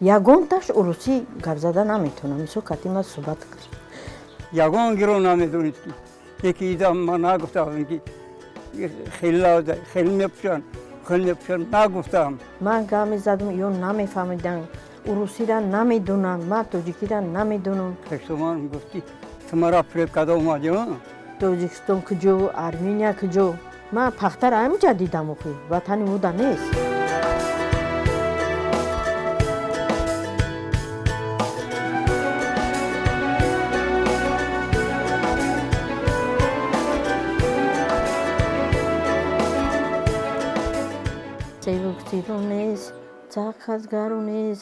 Ягонташ урусӣ гап зада наметавонам, мисол, кати ма суҳбат кунам. Ягон гиро намедонед, ки яке ида ман нагуфтаам, ки хеле хеле мепӯшанд, хеле мепӯшанд, нагуфтаам. Ман гап мезадам, ё намефаҳмиданд, урусиро намедонанд, ман тоҷикиро намедонам. Хештуман гуфт, ки ту мара фиреб карда омадӣ. Тоҷикистон куҷо, Армения куҷо? Ман пахтара ҳаминҷа дидам, охи ватани мода нест. Սևուկ ծաղկած գարունես,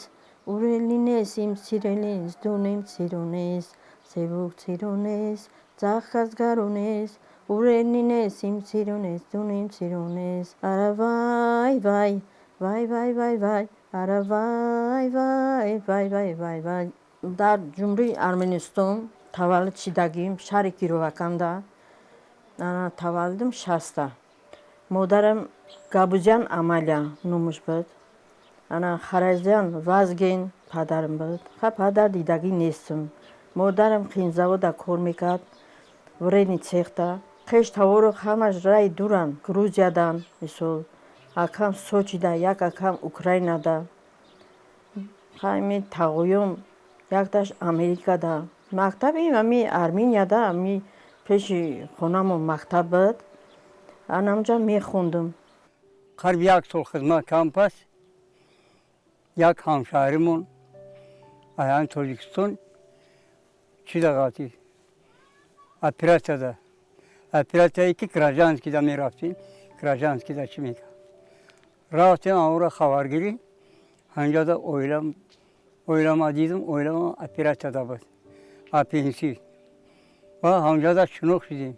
ուր լինես իմ սիրելիս, դու իմ սիրուն ես, սևուկ ծիրուն ես, ծաղկած գարունես, ուր լինես իմ սիրուն ես, դու իմ սիրուն ես, արա վայ վայ, վայ վայ վայ վայ, արա վայ վայ, վայ վայ վայ վայ. Дар Ҷумҳурии Арменистон таваллуд шидагим, шаҳри Кироваканда таваллудам 60-та. Модарам Габузян Амалия номаш буд, ана Харазян Вазген падарам буд. Ха, падар дидагӣ нестам. Модарам химзавода кор мекард, вредный цехта. Хеш тавору ҳамаш раи дуран, Грузиядан, мисол, акам Сочида, як акам Украинада, ҳами тағоём якташ Америкада. Мактаби ами Арменияда, ами пеши хонамон мактаб буд, анамҷа мехондум. Қариб як сол хизмат кардам, пас як ҳамшаҳримон аян Тоҷикистон чӣ дағати оператсияда, оператсияе ки гражданскийда мерафтем, гражданскийда чӣ мекард, рафтем амора хабаргирӣ. Ҳанҷода оилам, оилама дидам, оилама оператсияда буд, аппендицит, ва ҳамҷода шинох шудем.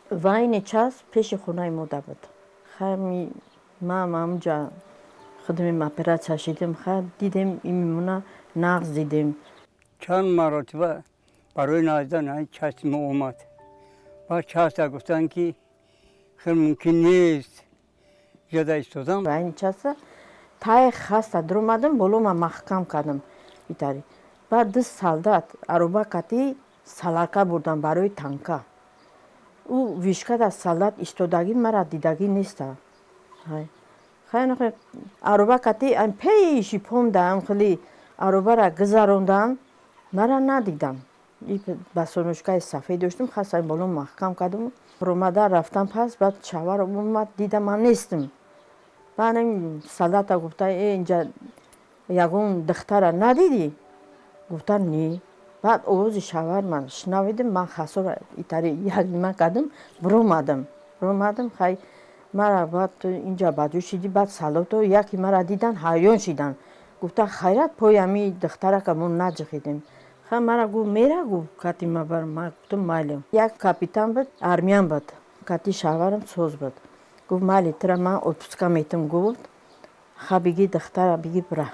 Военный часть пеши хонаи мода буд. Хами ман ҳамҷа худамем оператсия шидем. Ха, дидем, имимона нағз дидем. Чанд маротиба барои наздан части мо омад ва часта гуфтанд, ки хел мумкин нест ҷода истодам. Военный часта тай хаста дуромадам, боло ма маҳкам кардам итари. Баъд ду солдат ароба кати салака бурдам барои танка. Ӯ вишкада солдат истодагӣ мара дидагӣ неста. Ароба кати пеши помдаам, хеле аробара гузарондан, мара надидам. Босоножкаи сафед доштам, хастаи боло маҳкам кардам, ромада рафтам. Пас баъд шавҳар омад, дида ман нестам. Баъд солдата гуфта: «Э, инҷа ягон духтара надидӣ?» Гуфта: «Не». Баъд овози шавҳар ман шунавидим, ман хасора итари як нима кардам, биромадам, биромадам. Хай, мара баъд инҷа баҷӯ шидӣ. Баъд солдато яке мара дидан, ҳайрон шиданд, гуфта: «Хайрат, пои ҳами духтарака мо наҷихидем». Ха, мара гуфт: «Мера», гуфт, «кати ма бар». Ма гуфтам: «Майли». Як капитан буд, армян буд, кати шавҳарам соз буд. Гуфт: «Майли, тура ман отпуска метам», гуфт. «Ха, биги духтара, биги, бира».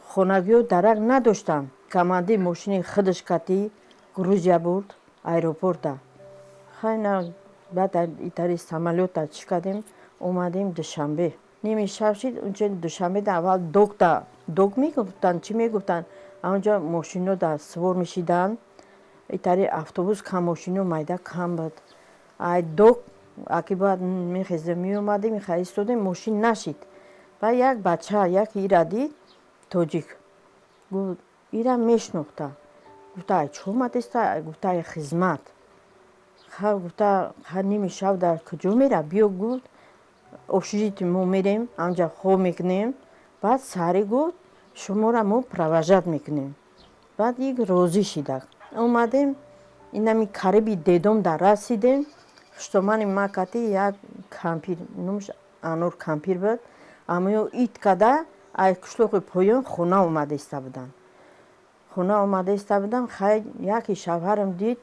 Хонагиҳо дарак надоштанд. Командир мошини худаш кати Грузия бурд, аэропорта. Хайна, баъд итари самолёта чӣ кардем, омадем Душанбе. Ними шаб шид. Унча Душанбеда аввал докта, док мегуфтанд, чӣ мегуфтанд, анҷо мошино да сувор мешиданд. Итари автобус кам, мошино майда кам буд. Ай док аки бояд мехезем, меомадем, хай истодем, мошин нашид. Баъд як бача яке ира дид, тоҷик, гуфт, ира мешнохта, гуфта: «Ай чӣ омадеста?» Гуфта: «Ай хизмат». Ха, гуфта: «Ха, ними шаб дар куҷо мера? Биё», гуфт, «общежитие мо мерем, анҷа хоб мекунем, баъд саҳарӣ», гуфт, «шуморо мо провожать мекунем». Баъд ик розӣ шида омадем. Инами кариби дедом дар расидем. Хуштомани ма кати як кампир, номаш Анор кампир буд, амоё ит када ай қишлоқи поён хона омада иста буданд, хона омада иста буданд. Хай, яке шавҳарам дид,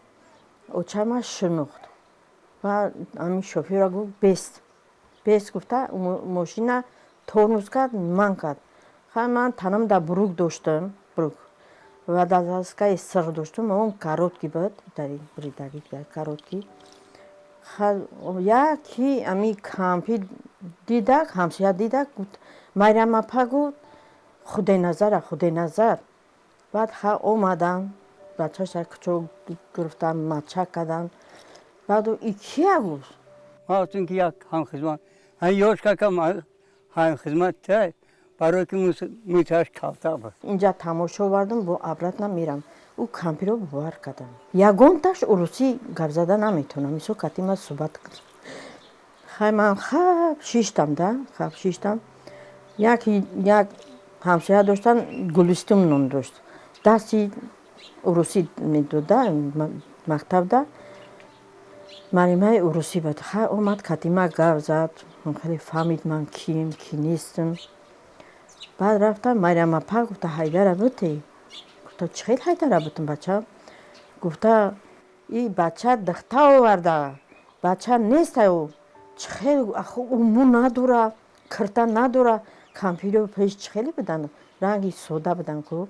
очама шинохт ва ҳамин шофёра гуфт: «Бест, бест», гуфта, мошина тормоз кард, ман кард. Хай, ман танам дар брюк доштам, брюк ва водолазкаи сиғ доштам, он короткий буд, бридаги короткий. Яки ами кампир дидак, ҳамсоя дидак, гуфт: «Майрамапа», гуфт. Худойназара, Худойназар. Баъд ха омадан, бачаша кучо гирифтан, мача кардан. Баъд и кия гуфт. Ман гуфтам, ки як ҳамхизмат, ёшкакам ҳамхизмат та, барое ки мӯйтааш калта буд. Инҷа тамошо овардум, бо обратно мерам. Ӯ кампиро бовар кардам. Ягонташ урусӣ гап зада наметавонам. Мисол, кати ман суҳбат. Хай, ман хаб шиштам да, хаб шиштам. Як як ҳамсоя доштан, Гулистум ном дошт. Дасти урусӣ медода мактабда. Маълимаи урусӣ буд. Хай, омад, катима гап зад. Хеле фаҳмид ман кием, ки нестам. Баъд рафтам, Майрам апа гуфта: «Ҳайдара бите». Гуфта: «Чӣ хел Ҳайдара бутум, бача?» Гуфта: «И бача духта оварда, бача неста ӯ». Чӣ хел ахо, ӯ мӯ надора, кирта надора. Кампиро пеш чӣ хеле буданд, ранги сода буданд ку.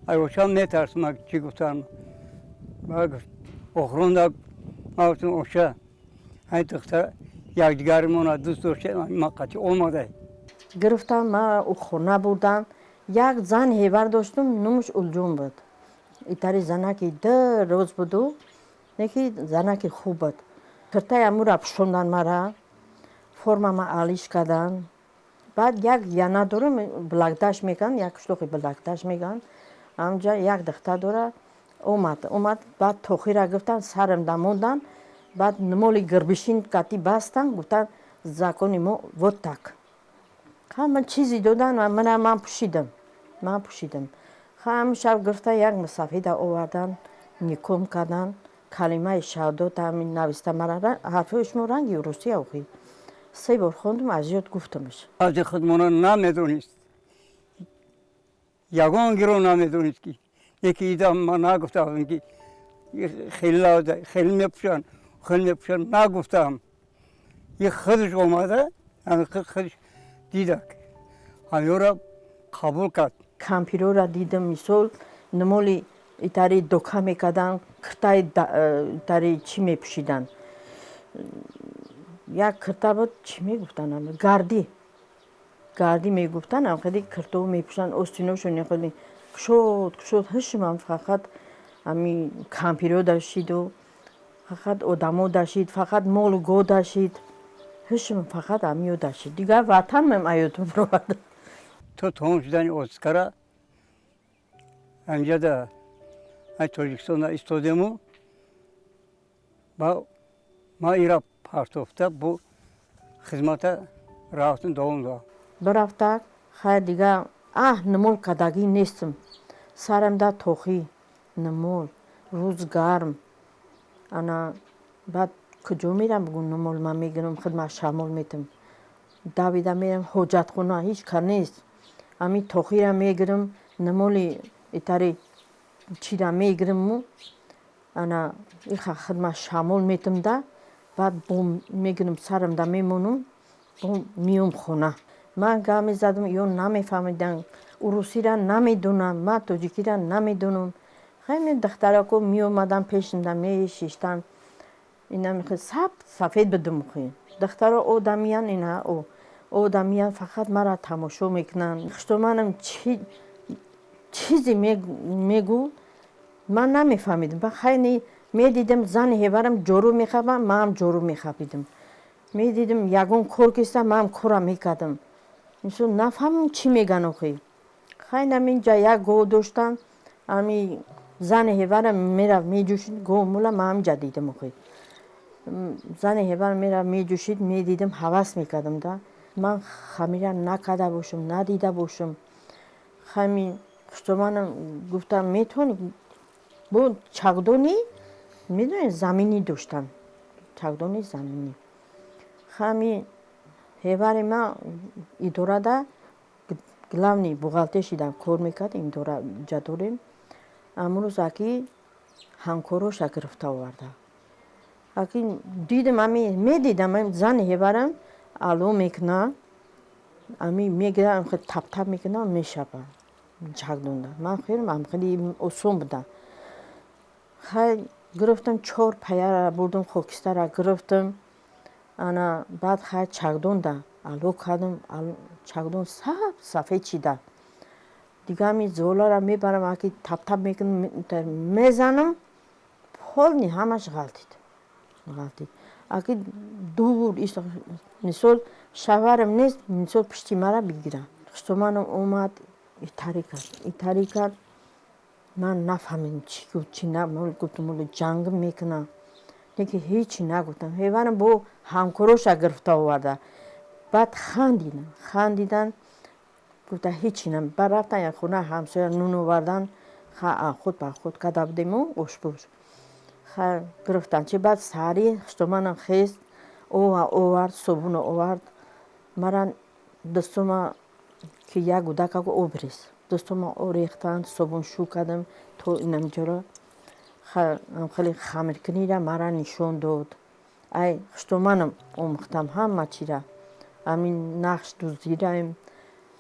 Ай очам метарсим, чӣ гуфтам. Баъд гуфт охиронда, ман гуфтам: «Оша, ҳамин духтар якдигаримона дӯст доштем, ма қати омадай». Гирифтам, ма ӯ хона бурдан. Як зан ҳевар доштум, номаш Улҷон буд. Итари занаки рӯз буду, неки занаки хуб буд. Киртаи амура пӯшондан, мара формама алиш кардан. Баъд як яна дорум, Благдаш мегӯянд, як қишлоқи Благдаш мегӯянд. Ҳамҷа як духтар дора. Омад, омад, баъд тохира гирифтан, сарам дамондан, баъд моли гирбишин кати бастан, гуфтан: «Закони мо вот так». Ҳама чизе додан мана, ман пӯшидам, ман пӯшидам. Ҳам шаб гирифта, як мусафида овардан, ником кардан, калимаи шаҳодат ҳамин нависта мара. Ҳарфҳои шумо ранги русия охи. Се бор хондум, аз ёд гуфтамаш. Аз худмона намедонист, ягон гиро намедонист, ки яки идам ман нагуфтаам, ки хеле мепӯшанд, хеле мепӯшанд, нагуфтаам. И худаш омада, худаш дидак, ҳамёра қабул кард. Кампирора дидам, мисол, намоли итари дока мекардан, киртаи итари чӣ мепӯшиданд. Як кирта буд, чӣ мегуфтанд, гардӣ, гардӣ мегуфтанд. Хеле кирто мепӯшанд, остиношон хеле кушод кушод. Ҳишмам фақат ҳами кампиро дашиду фақат одамо дашид, фақат молу го дашид. Ҳишм фақат ҳамиё дашид, дигар ватанмам аёдум ровад. То тамом шудани отскара ҳамҷада Тоҷикистона истодему ба ма ира партофта, бу хизмата рафтум, давом додам. Бирафта, хайр, дига аҳ намол кадагӣ нестам. Сарамда тохӣ намол, рӯз гарм. Ана баъд куҷо мерам, бугу намол ман мегирам, хидмат шамол метам. Давида мерам ҳоҷатхона, ҳеҷ ка нест. Ҳамин тохира мегирам, намоли итари чира мегираму ана иха хидмат шамол метам да. Баъд бо мегирам, сарамда мемонам, бо миём хона. Ман гап мезадам, ё намефаҳмиданд. Урусира намедонам, ман тоҷикира намедонам. Хеле духтарако меомадан, пешимда мешиштанд. Ина саб сафед будум. Духтаро одамиян, ина одамиян, фақат мара тамошо мекунанд. Хуштоманам чизе мегӯ, ман намефаҳмидам. Хайни медидам, зани ҳеварам ҷору мехабам, манам ҷору мехабидам. Медидам, ягон кор киста, манам кора мекардам. Мисол, нафаҳмам чӣ меган охи. Хайнам инҷа як гов доштам, ами зани ҳеварам мерафт, меҷӯшид гов мула. Ман ҳаминҷа дидам охи. Зани ҳеварам мерафт, меҷӯшид, медидам, ҳавас мекардам да. Ман хамира накарда бошам, надида бошам. Хами хуштоманам гуфтам: «Метавонӣ бо чагдони?» Медонед, заминӣ доштам, чагдони заминӣ. Хами ҳевари ман идорада главный бухгалтер шидам, кор мекард. Идора ҷа дорем. Амрӯз аки ҳамкороша гирифта оварда. Аки дидам, ами медидам, зани ҳеварам ало мекуна, ами мегира, таптап мекуна, мешава чагдонда. Ман хеле хеле осон буда. Хай, гирифтам, чор паяра бурдум, хокистара гирифтам. Ана баъд хай чагдонда ало кардам, чагдон саб сафед шида. Дига ҳами золара мебарам, аки таптап мекунам, мезанам, полный ҳамаш ғалтид, ғалтид. Аки дур, мисол, шаварам нест, мисол, пишти мара бигирам. Хуштоманам омад, итари кард, итари кард. Ман нафаҳмидам, чӣ гуфт, чӣ на. Гуфтам, оло ҷанг мекунам, лекин ҳечи нагуфтам. Ҳеварам бо ҳамкороша гирифта оварда. Баъд хандидан, хандидан, гуфта, ҳечи на. Баъд рафтан як хона, ҳамсоя нун овардан, худ ба худ карда будему ошпӯш гирифтан чи. Баъд саҳарӣ хуштоманам хест, ова овард, собуна овард, мара дастума ки як гудакаку об рез, дастума орехтанд, собун шу кардам то инамҷоро. Хеле хамиркунира мара нишон дод. Ай хуштоманам омӯхтам ҳама чира: ҳамин нақш дуздираем,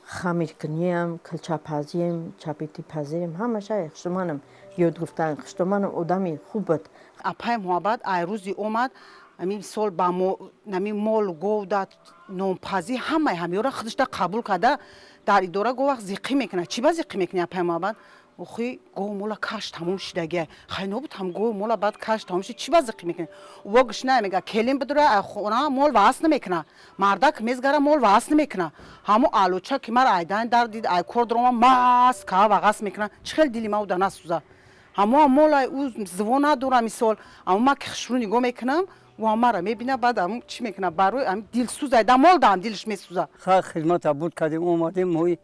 хамиркуниям, килчапазием, чапетипазием, ҳамаша хуштоманам ёд гирифтан. Хуштоманам одами хуб буд. Апаи Муҳаббат ай рӯзи омад, ҳамин сол ба нами молу говда, нонпазӣ, ҳамаи ҳамёра худашда қабул карда. Дар идора го вақт зиқӣ мекунад. Чӣ ба зиқӣ мекунӣ, апаи Муҳаббат? Охи, гов мола каш тамом шидагия. Хай, нобуд ҳам гов мола баъд каш тамом шид, чӣ ба зиқӣ мекунӣ? Во гушна мега, келин бидура, хона мол ваъс намекуна, мардак мезгара, мол ваъс намекуна. Ҳамо алоча ки мара айдан дар дид, ай кор дурома, мас ка вағас мекуна. Чӣ хел дили ма уда насӯза? Ҳамо молай, ӯ зиво надора, мисол. Аммо ма ки хушрӯ нигоҳ мекунам, ӯ мара мебина, баъд ам чӣ мекуна? Барои ам дилсӯзай, да мол даам дилш месӯза. Ха, хизмата буд кардем, омадем, моҳи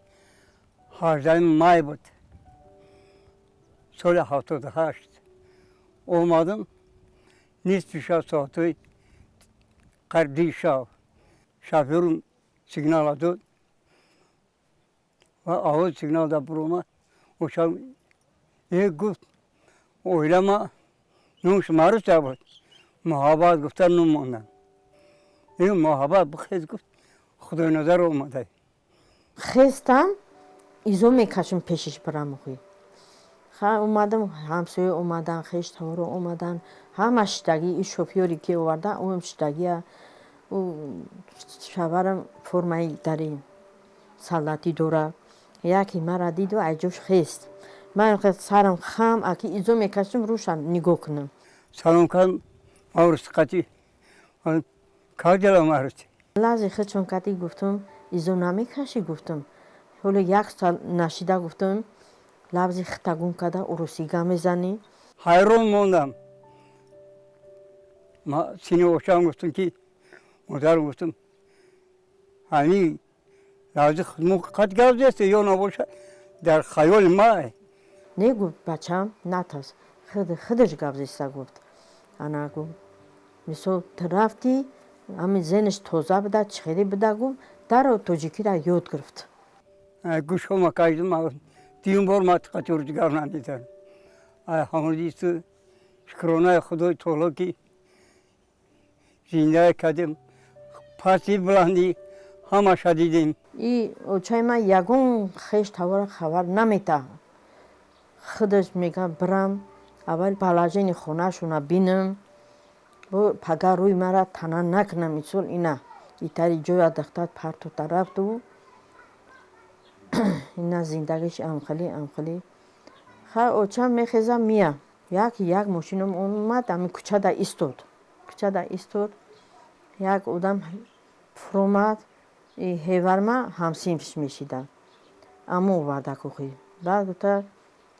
18-уми май буд, соли 78 омадам. Нисфи шаб, соатҳои қариб 2 шаб, шофёрум сигнала дод ва овози сигнал да буромад. Оша е гуфт, оилама нумш маъруф буд, Муҳаббат гуфта нум мондам. Е, Муҳаббат, бихез, гуфт, Худойназар омадай. Хестам, изо мекашем, пешиш бирам. Охи, ха, омадам, ҳамсоя омадан, хештаворо омадан, ҳама шидаги. И шофёре ки оварда, ӯам шидагия. Ӯ шаварам формаи дари солдатӣ дора. Яке мара диду айҷош хест. Ман сарам хам, аки изо мекашам, рӯша нигоҳ кунам. Салом кардам, Маврус қати, как дела, Марусти? Лаҳзи худшон кати гуфтам, изо намекашӣ, гуфтам, ҳоло як сол нашида, гуфтам, лафзи хита гум карда, урусӣ гап мезанӣ. Ҳайрон мондам. Ма сини ошам гуфтам, ки модарам, гуфтам, ҳамин лафзи худмо қат гап зест ё набоша дар хаёли май. Не, гуфт, бачам, натарс, худаш гап зеста, гуфт. Ана, гуфт, мисол, ту рафтӣ, ҳамин зенаш тоза буда, чӣ хеле буда, гуфт, даро тоҷикиро ёд гирифт. Гӯшҳома кашидам, дуюм бор ма қати урусӣ гап надидам. Ҳамрӯзисту шукронаи Худои таоло, ки зинда кардем, пасти баландӣ ҳамаша дидем. И очаи ман ягон хеш тавора хабар наметаҳад. Худаш мегӯяд, бирам, аввал положение хонашона бинам, бо пага рӯи мара тана накунам. Мисол, ина итари ҷоя духтар партота рафту, ина зиндагиш амхали амхали. Ха, очам мехеза, мия, як як мошинам омад, ами кӯчада истод, кӯчада истод. Як одам фуромад, ҳеварма ҳамсинфш мешида, амо оварда кухи. Баъд гуфта,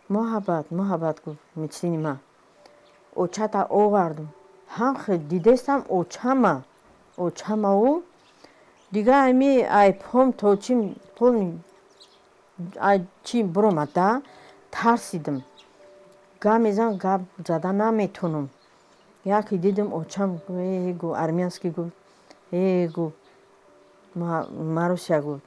Муҳаббат, Муҳаббат, гуфт, медсини ма очата овардум. Ҳам хел дидестам, очама, очамау дига ами ай пом то чи полный ай чи биромада, тарсидим. Гап мезанам, гап зада наметонам. Яке дидим, очам э гу, армянский гуфт, э гу, Маруся, гуфт,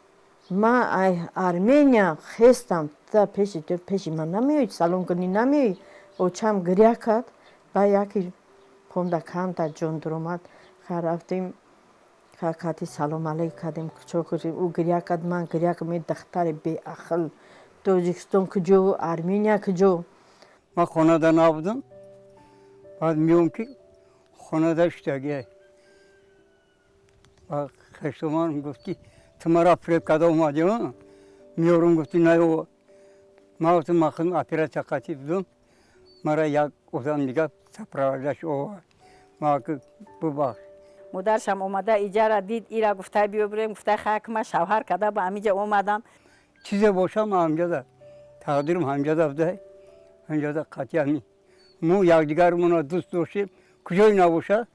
ма ай Армения хестам, та пеши ту, пеши ман намеоӣ, салом кунӣ намеоӣ. Очам гиря кард. Ба яке помда камта ҷон дуромад. Ха, рафтем, кати салом алейк кардем, ӯ гиря кард, ман гиря кардам. Духтари беақл, Тоҷикистон куҷо, Армения куҷо? Ман хонада набудам. Баъд меом, ки хонада шудагиай. Ва хештоман гуфт, ки ту мара фиреб карда омадӣ, меорум, гуфти, наё. Ман гуфтам, ман худам оператсия қатӣ будум, мара як одам дига сопровождать овард. Ма бубахш. Модаршам омада иҷара дид, ира гуфта, биё бирем, гуфта, хакма шавҳар карда, ба ҳамиҷа омадам. Чизе бошам, ҳамҷада тақдирам ҳамҷада буда, ҳамҷада қатъи ҳами мо якдигармонро дӯст доштем, куҷое набоша,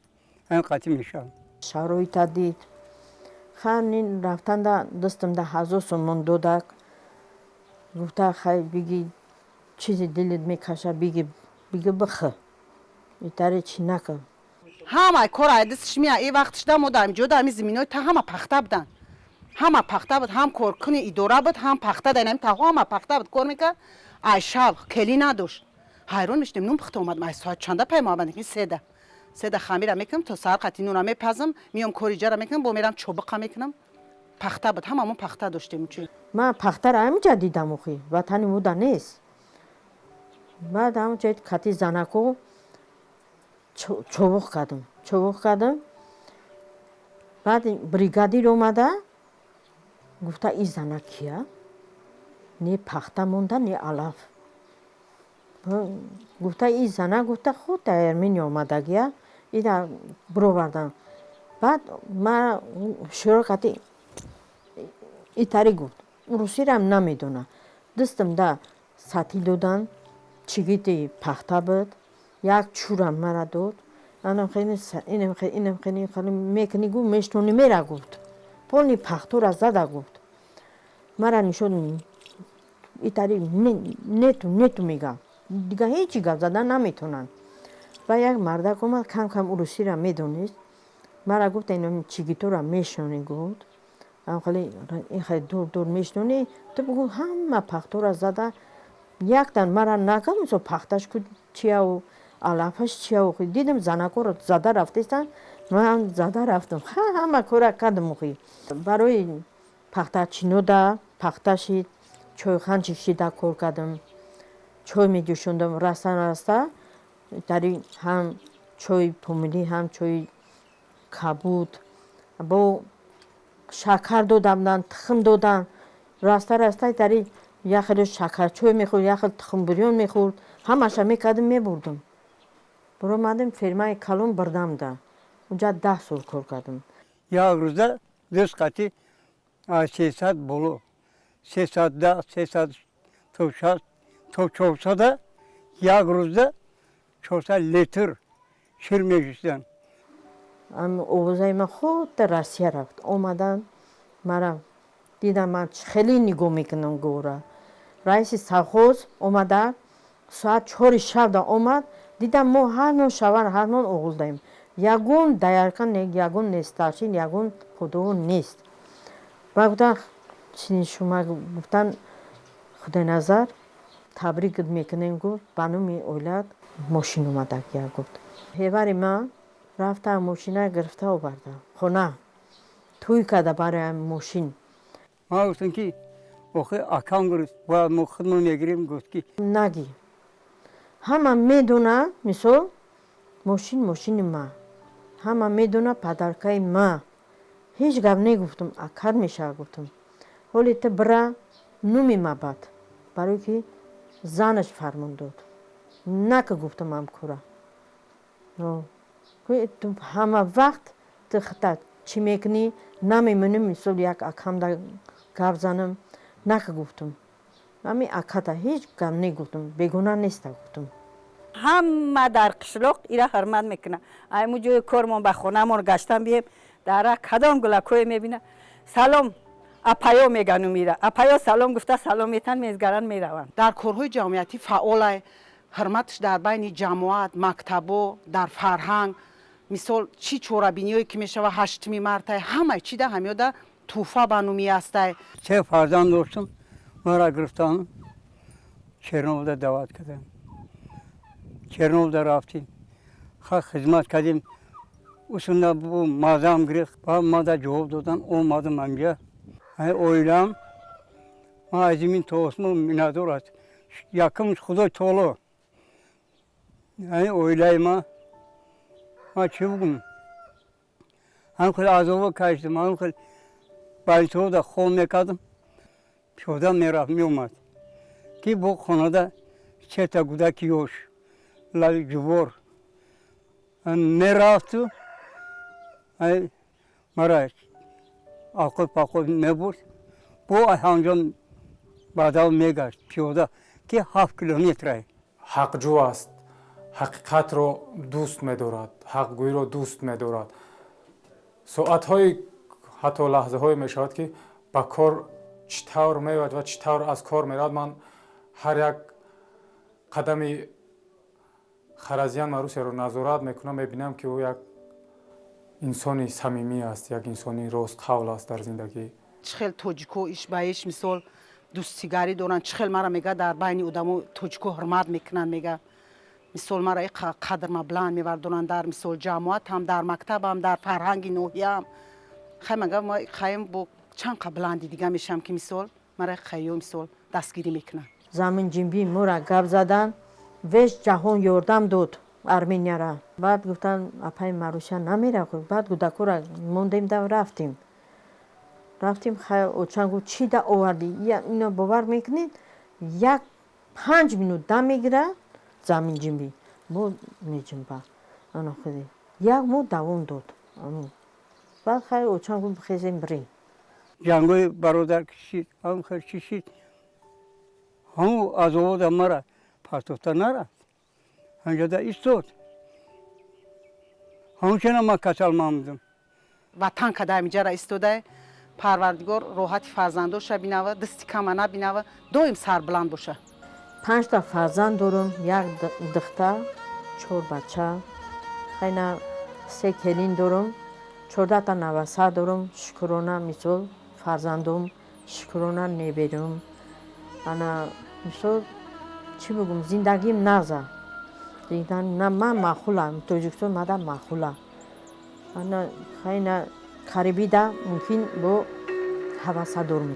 ҳамин қатъи мешавам. Шароита дид. Ханин рафтанда дастамда 1000 сомон додак. Гуфта, хай, биги, чизи дилит мекаша, биги, биги, бихӯ, итаре чӣ накун. Ҳамаи кор ай дастш мея. И вақтшда мо дар ҷода ҳами зиминои та ҳама пахта буданд, ҳама пахта буд. Ҳам коркуни идора буд, ҳам пахта дар ҳами таҳо ҳама пахта буд, кор мекард. Ай шаб келӣ надошт, ҳайрон мешудем. Нун пухта омадам, ай соат чанда пай муҳаббат, 3-да хамира мекунам, то саҳар қати нуна мепазам, миём, кори иҷара мекунам, бо мерам чобиқа мекунам. Пахта буд, ҳамамон пахта доштем. Ман пахтаро ҳаминҷа дидам, охи ватани муда нест. Баъд ҳамунҷа кати занако чобуқ кардам, чобуқ кардам. Баъд бригадир омада гуфта, и зана кия, не пахта монда, не алаф. Гуфта, и зана, гуфта, худ дар Армения омадагия, ина бировардан. Баъд ма шӯро кати итари гуфт, русирам намедона. Дастам да сатил додан, чигити пахта буд, як чурам мара дод. Анам хеле, инам хеле, инам хеле, хеле мекунӣ, гуфт, мештони мера, гуфт, полный пахтора зада, гуфт, мара нишон итари нету нету мегам, дига ҳечи гап зада наметонанд. Ба як мардак омад, кам кам урусира медонист. Мара гуфт, инам чигитора мешонӣ, гуфт, хеле дур дур мешнонӣ ту, бугу, ҳама пахтора зада яктан мара нагам, мисол, пахташ ку чияу, алафаш чияу. Дидам, занакоро зада рафтестан, ман зада рафтам, ҳама кора кардам. Охи барои пахтачинода пахта шид, чойханчи шида кор кардам, чой меҷӯшондам. Раста раста дари ҳам чойи помилӣ, ҳам чойи кабуд, бо шакар додамдан, тухм додам. Раста раста дари як хеле шакарчой мехӯрд, як хел тухмбирён мехӯрд, ҳамаша мекардам, мебурдам. Баромадем, фермаи калон бурдамда, унҷа 10 сол кор кардам. Як рӯза дӯст қати 300 боло, 310, 300 то 60, то 400-а, як рӯза 400 литр шир меҷӯшиданд. Овозаи ман худ дар Россия рафт. Омадан, мара дидам, ман хеле нигоҳ мекунам гора. Раиси совхоз омада, соат 4-и шабда омад, дидам, мо ҳармон шавар, ҳармон оғул даем, ягон доярка, ягон нестаршин, ягон худо нест. Ба гуфтан, шума, гуфтан, Худойназар, табрик мекунем, гуфт, ба номи оилат мошин омадагия, гуфт. Ҳевари ман рафта, мошина гирифта оварда хона, тӯй карда барои мошин. Ман гуфтам, ки охи акам гирифт, бояд мо худмон мегирем. Гуфт, ки Наги, ҳама медона, мисол, мошин мошини ма, ҳама медона, подаркаи ма. Ҳеҷ гап негуфтум, акар мешава, гуфтум, ҳоли ту бира, нуми ма бад, барое ки занаш фармон дод, нака, гуфтам, ҳамкора ҳама вақт ту хита чӣ мекунӣ, намемонӣ, мисол, як акамда гап занам, нака, гуфтум, ҳами аката ҳеҷ гап негуфтум, бегуна неста, гуфтум. Ҳама дар қишлоқ ира ҳурмат мекунад. Айму ҷои кормон ба хонамон гаштан бием, дар раҳ кадом гулакое мебина, салом, апаё мегану мира, апаё, салом, гуфта, салом метан, мезгаран, мераванд. Дар корҳои ҷамъиятӣ фаъолай, ҳурматаш дар байни ҷамоат, мактабо, дар фарҳанг, мисол, чӣ чорабиниҳое ки мешава, 8-ми мартай, ҳамаи чида ҳамёда тӯҳфа ба номи ҳастай. Се фарзанд доштам, маро гирифтан, Чернобылда даъват кардам. Чернобылда рафтем, ха, хизмат кардем. Усунда мазам гирифт, ба мада ҷавоб додан, омадам амҷа. Оилам ман аз замин то осмон миннатдор аст. Якумш Худои таоло, оилаи ма. Ман чӣ бугум, ҳам хел азобо кашидам, ҳам хел больницаода хоб мекардам, пиёда мерафт, меомад. Ки бо хонада сета кӯдаки ёш лаби ҷувор мерафту мара ақои пақой мебурд, бо ҳамҷо баъдав мегашт пиёда, ки 7 километрай. Ҳақҷӯ аст, ҳақиқатро дӯст медорад, ҳақгӯиро дӯст медорад. Соатҳои, ҳатто лаҳзаҳое мешавад, ки ба кор чӣ тавр меояд ва чӣ тавр аз кор меравад. Ман ҳар як қадами Харазиян Марусяро назорат мекунам, мебинам, ки ӯ як инсони самимӣ аст, як инсони ростқавл аст дар зиндагӣ. Чӣ хел тоҷико иш ба иш, мисол, дӯстигарӣ доранд, чӣ хел мара мега, дар байни одамо тоҷико ҳурмат мекунанд, мега, мисол, мара қадр баланд мевардоранд дар, мисол, ҷамоатам, дар мактабам, дар фарҳанги ноҳияам. Хай, мага хаем бо чанд қа баланди дига мешавам, ки, мисол, мара хайё, мисол, дастгирӣ мекунанд. Заминҷинбӣ мора гап задан, весь ҷаҳон ёрдам дод Арменияра. Баъд гуфтан, апаи Маруся намера. Баъд кӯдакора мондем да рафтем, рафтем. Хай, очам гуфт: «Чӣ да овардӣ ино?» Бовар мекунед, як 5 минут дам мегира заминҷинбӣ, бо меҷунба. Ана худи як моҳ давом дод. Баъд, хай, очам гуфт: «Хезем, бирем». Ҷангои бародар кишид, ҳам хел чишид, ҳаму азобода мара партофта нарафт, ҳамҷода истод. Ҳамчунон ман касал мамудам. Ватан када ҳамиҷара истода. Парвардигор роҳати фарзандоша бинава, дасти кама набинава, доим сарбуланд боша. Панҷта фарзанд дорум, як духтар, чор бача. Хайна, се келин дорум, 14та наваса дорум. Шукрона, мисол, фарзандум, шукрона, неберум. Ана, мисол, чӣ бигум, зиндагим нағза. Ман маъқулам, Тоҷикистон мада маъқула. Ана, хайна, қарибида мумкин бо ҳаваса дорум.